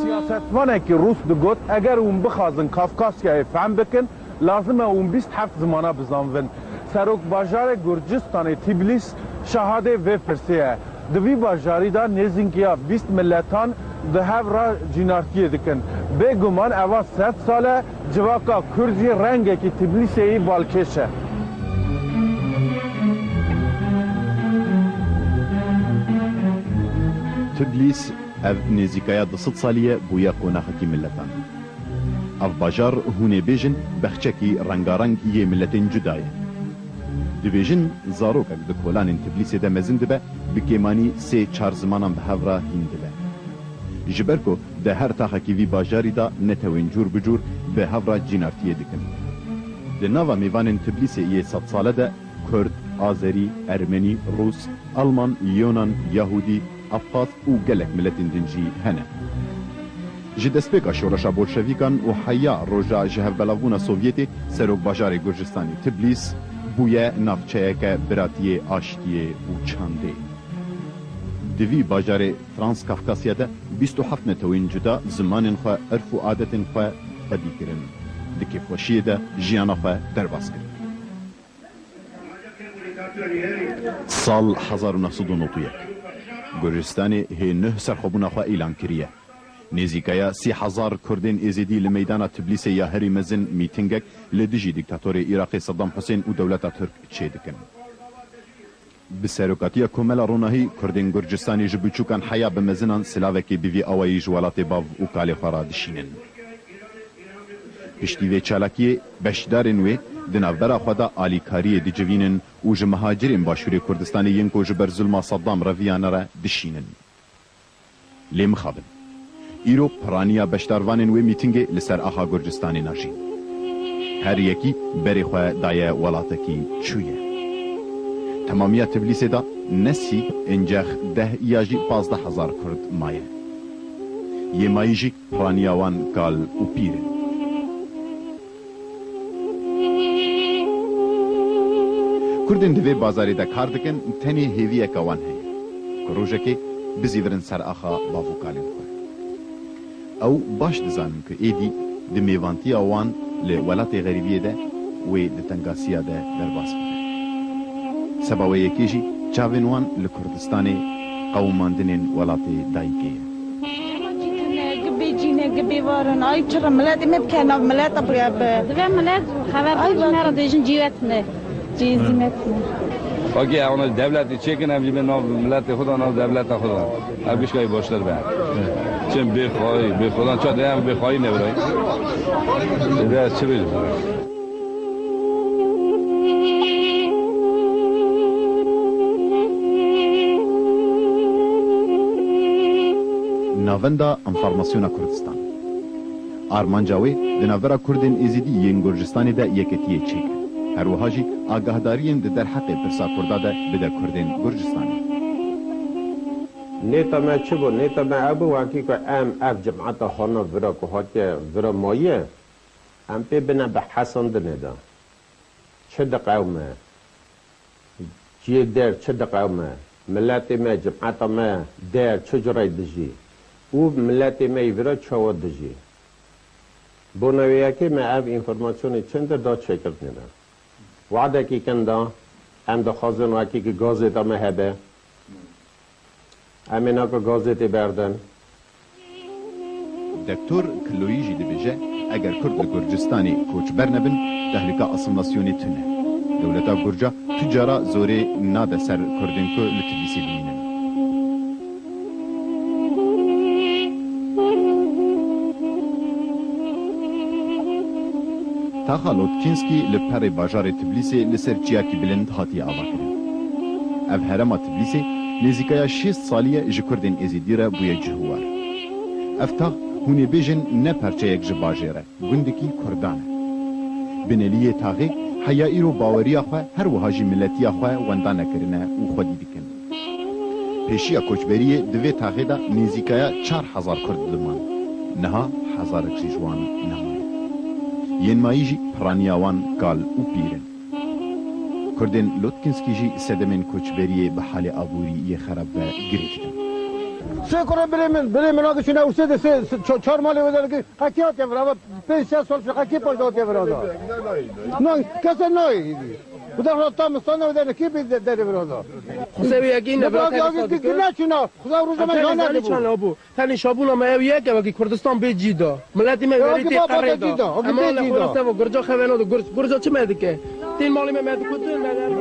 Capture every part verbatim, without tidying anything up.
Siyasetvanekî rûs digot, eger hûn bixwazin Kafkasyayê fehm bikin, lazim e hûn bîst heft zimana bizanvin. Serokbajarê Gurcistanê Tîblîs şahadê vê pirsê ye. Di vî bajarî de nêzînkiya bîst miletan di hev re cînartiyê dikin. Bêguman eva sed sal e, civaka Kurd jî rengekî Tîblîsê yî balkêş e. Tîblîs, ev nêzîkaya du sed salî ye bûye qonaxekî miletan. Ev bajar, hûn ê bêjin, bexçekî rengareng yê miletên cuda ye. Dibêjin, zarokek di kolanên Tîblîsê de mezin dibe, bi kêmanî sê çar zimanan bi hev re hîn dibe. Ji ber ku di her taxekî vî bajarî de netewên cûr bi cûr bi hev re cînartiyê dikin. Di nava mêvanên Tîblîsê yê sed sale de Kurd, Azerî, Ermenî, Rûs, Alman, Yonan, Yahûdî, Abxaz û gelek miletên din jî hene. Ji destpêka şoreşa bolşevîkan û heya roja ji hevbelavbûna Sovyetê, serokbajarê Gurcistanê Tiblîs bûye navçeyeke biratiyê, aştiyê û çandê. Di vî bajarê Transkafkasya de bîst û heft netewên cuda zimanên xwe, erf û adetên xwe xwedî kirin. Di kêfxweşiyê de jiyana xwe derbas kirin. Sal hezar û neh sed û nod û yek. Gurcistanê hê nuh serxwebûna xwe îlan kiriye. Nêzîkaya sî hezar Kurdên Êzidî li meydana Tiblîsê ya herî mezin mîtingek li dijî dîktatorê Iraqê Seddam Husên û dewleta Tirk çêdikin. Bi serokatiya Komela Ronahî, Kurdên Gurcistanê ji biçûkan heya bi mezinan silavekê bi vî awayî ji welatê bav û kalê xwe re dişînin. Piştî vê çalakiyê, beşdarên wê di navbera xwe de alîkariyê dicivînin û ji mihacirên Başûrê Kurdistanê yên ku ji ber zulma Seddam reviyane re dişînin. Lê mixabin. Îro piraniya beşdarvanên wê mîtingê li ser axa Gurcistanê najîn. Her yekî berê xwe daye welatekî çûye. Temamiya Tiblîsê de ne sî, encex deh ya jî pazdeh hezar Kurd maye. Yê mayî jî piraniya wan kal û pîr in. Kurdên di vê bazarê de kar dikin, tenê hêviyeke wan heye, ku rojekê bizîvirin ser axa bav û kalên xwe. Ew baş dizanin ku êdî di mêvantiya wan li welatê xerîbiyê de wê di tengasiya de derbas bibe. Seba wê yekê jî çavên wan li Kurdistanê qewimandinên welatê dayikê ye. Gibê cîne, gibê varin. Ay çira miletê me bike nav mileta bûye bi. Divê milet xeber Ay bidin, bak. Nera dêjin cîwet ne. Cîzimet ne. Wekî ew dewletê çêkin, em jî bi nav miletê xwe de, nav dewleta xwe de. Ev gişkayî baştir be. Çim bê xwayî, bê xwedan ça de em bê xwayî ne birayî. Dê ez çi bêjim? Navenda Enformasyona Kurdistan. Armanca wê di navbera Kurdên Êzidî yên Gurcistanê de yeketiyê çêke. Her wiha jî agahdariyên di derheqê pirsa Kurda de bide Kurdên Gurcistanê. Nêta me çi bû? Nêta me ev bû, wekî ku em ev cemata xwe ne vira ku hatiye vira maye, em pê bine bi hesandinê de. Çi diqewime? Cihê der çi diqewime? Miletê me, cemata me der çi cureyî dijî? Û miletê me yî vira çawa dijî? Bona wê yekê me ev înformasyonê çend da çêkirinê de. Wadekî kin da, em dixwazin wekî ki gazeta me hebe. Em ê naka gazetê berdin. Doktor Kiloyî jî dibêje, eger Kurd li Gurcistanê koçber nebin, tehlika asimilasyonê tune. Dewleta Gurca tu cara zorê nade ser Kurdên ku li Tiflîsê dimînin. Taxa Lotkinskî li perê bajarê Tiflîsê li ser çiyakî bilind hatiye avakirin. Ev herêma Tiflîsê nêzîkaya şêst salî ye ji Kurdên Êzidî re bûye cihûwar. Ev tax Hûn ê bêjin ne perçeyek ji bajêr e, gundekî Kurdan e. Binelî yê taxê heya îro baweriya xwe her wiha jî miletiya xwe wenda nekirine û xwedî dikin. Pêşiya koçberiyê di vê taxê de nêzîkaya çar hezar Kurd diman. Niha hezarek jî ji wan nemane. Yên mayî jî piraniya wan kal û pîr in. Kurdên Lotkinskî jî sedemên koçberiyê bi halê aborî yê xerab ve girêdîtin. Sê kurê birê min, birê min a diçûne û sê de sê, sê, ça-, çar malê wê de dikir. Qekî hatiye vira, va pênc şeş sal pê qekî paş hatiye vira da. Na, kese nayê. Bu da hata mistane wê de dikir, bir de, derê vira da. Xusê wî yekî ne, Ne bira bira tevî yagî sazî dikir, kir. Ne çûna. Xuda rûja me Efendî jana Zanî dibo. Çan abû. Tenê şabûna me ew yek e, wekî Kurdistan bê cî da. Miletî me Ya, verî wekî tê baba qerê da da. Cî da, wekî Ema bê ne cî da. Xoraseva gurca xeveno da. Gurc, gurca çi me dike? Tîn malî me me dikutin, me der.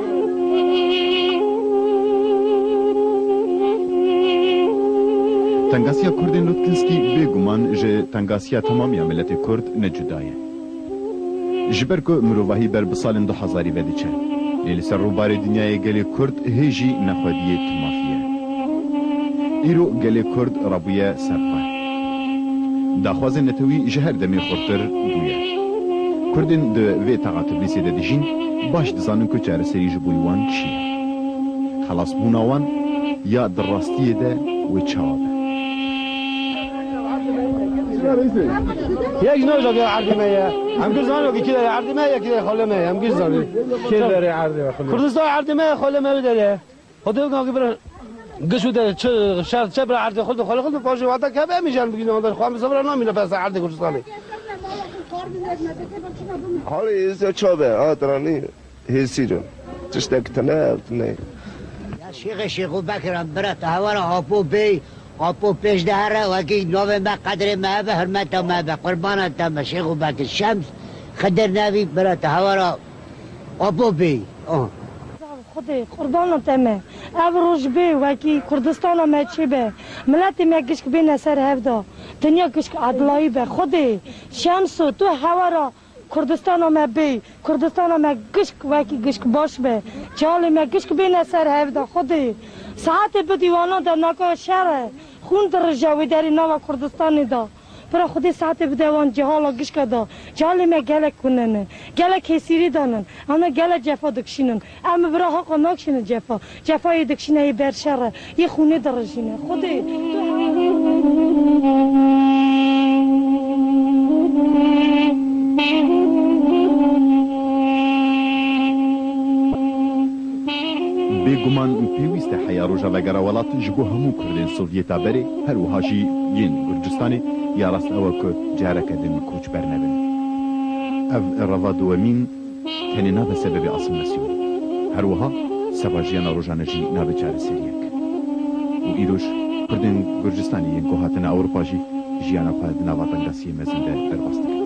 Tengasiya Kurdên Lotkinskî bêguman ji tengasiya temamiya miletê Kurd ne cuda ye. Ji ber ku mirovahî ber bi salên du hezarî ve diçe, lê li ser rûbarê dinyayê gelê Kurd hê jî nexwediyê tu mafî ye. Îro gelê Kurd rabûye ser xwe. Daxwazên netewî ji her demê xurtir bûye. Kurdên di vê taxa Tiflîsê de dijîn, baş dizanin ku çareserî ji bo wan çi ye. Xelasbûna wan ya di rastiyê de wê çawa be? Yek ji navê erdê me ye. Em giş zanin ki kî derê erdê me ye, kî derê xalê me ye. Em giş zanin. Kê derê erdê me xalê? Kurdistan erdê me ye, xalê me wê derê. Xwedê wekî bira giş û derê çi şer çe bira erdê xwe de xalê xwe de paşê wata keve em jî em bigîne wan der. Xwe em sabra namîne pesa erdê Kurdistanê. Halê êzê çabe, ha, diranî. Hêsî re. Tiştek tune ev tune. Ya Şêxê Şêxo Bekir em bira te hewara Apo Bey, Apo pêş de here wekî navê me qedrê me hebe, hurmeta me hebe, qurbana te me Şêxo Bekir Şems, Xidir Nevî bira te hewara Apo Bey. Ah. Xwedê qurbana te me. Ev roj bê wekî Kurdistana me çêbe. Miletê me gişk bêne ser hev de. Dinya gişk edilayî be. Xwedê Şemso tu hewara Kurdistana me bê, Kurdistana me gişk wekî gişk baş be. Çalê me gişk bêne ser hev de Xwedê. Saetê bidî wana de naka şer e. Xûn dirije wê derê nava Kurdistanê de. Pira Xwedê saetê bide wan cehala gişka de. Çalê me gelek kunene. Gelek hêsîrî danin. Em gelek cefa dikişînin. Em bi bira haqa nakişînin cefa. Cefayê dikişîne yê berşer e, yê xûnê dirijîne. Xwedê, tu Bêguman pêwîst e heya roja vegera welat ji bo hemû Kurdên Sovyeta berê, her wiha jî yên Gurcistanê ya rast ew e ku careke din koçber nebin. Ev reva duwemîn tenê nabe sebebê asîmîlasyonê. Her wiha seba jiyana rojane jî nabe çareseriyek. Û îroj Kurdên Gurcistanê yên ku hatine Ewropa jî jiyana xwe di nava tengasiyê mezin de derbas dikin.